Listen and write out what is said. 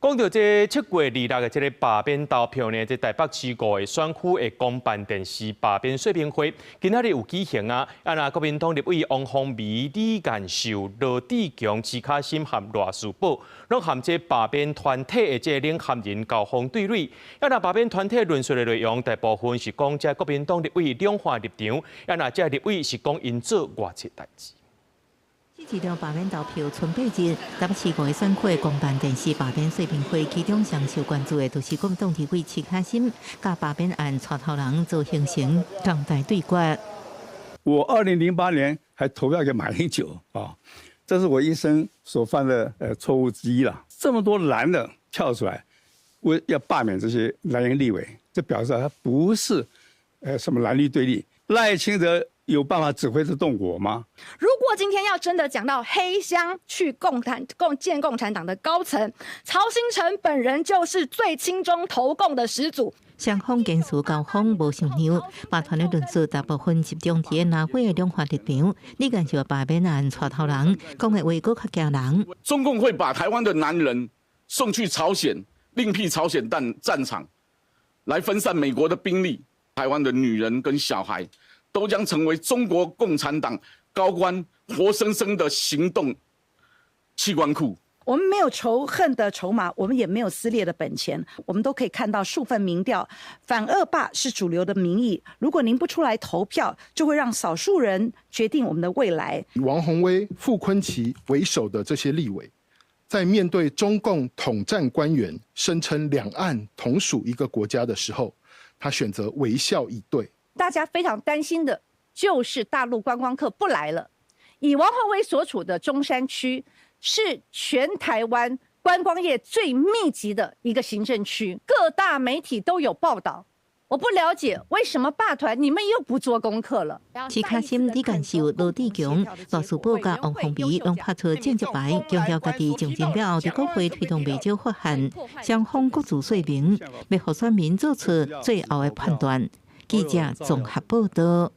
講到這7月26的這個罷免投票呢，這台北市五個選區的公辦電視罷免說明會，今仔日有舉行啊。啊，若國民黨立委王鴻薇、李彥秀、羅智強、徐卡心和賴士葆，攏和這罷免團體的這個領銜人交鋒對壘。啊，若罷免團體論述的內容，大部分是講這國民黨立委兩岸立場，啊，若這立委是講𪜶做偌濟代誌。這場罷免投票春八日，台北市五個選區的公辦電視罷免說明會，其中上受關注的，就是國民黨立委徐卡心佮罷免案帶頭人鄒幸成講台對決。我2008年還投票給馬英九啊，這是我一生所犯的錯誤之一啦。這麼多藍的跳出來，為要罷免這些藍營立委，這表示他不是什麼藍綠對立。賴清德有辦法指揮得動我嗎？如果今天要真的講到黑箱去共談共見共產黨的高層，曹興誠本人就是最親中投共的始祖。雙方堅持交鋒無相讓，罷團的論述大部分集中佇藍白的兩岸立場。李彥秀罷免案帶頭人講的話閣較驚人。中共會把台灣的男人送去朝鮮，另闢朝鮮戰戰場，來分散美國的兵力。台灣的女人跟小孩都將成為中國共產黨高官活生生的行動器官庫。我們沒有仇恨的籌碼，我們也沒有撕裂的本錢，我們都可以看到數份民調，反惡霸是主流的民意。如果您不出來投票，就會讓少數人決定我們的未來。以王鴻薇、傅崐萁為首的這些立委，在面對中共統戰官員聲稱兩岸同屬一個國家的時候，他選擇微笑以對。大家非常擔心的就是大陸觀光客不來了。以王鴻薇所處的中山區是全台灣觀光業最密集的一個行政區，各大媒體都有報道。我不了解為什麼罷團你們又不做功課了？徐卡心、李彥秀、羅智強、賴士葆佮王鴻薇攏拍出政治牌，強調家己上任了後，佇國會推動袂少法案，雙方各自說明，欲予選民做出最後的判斷。記者綜合報道。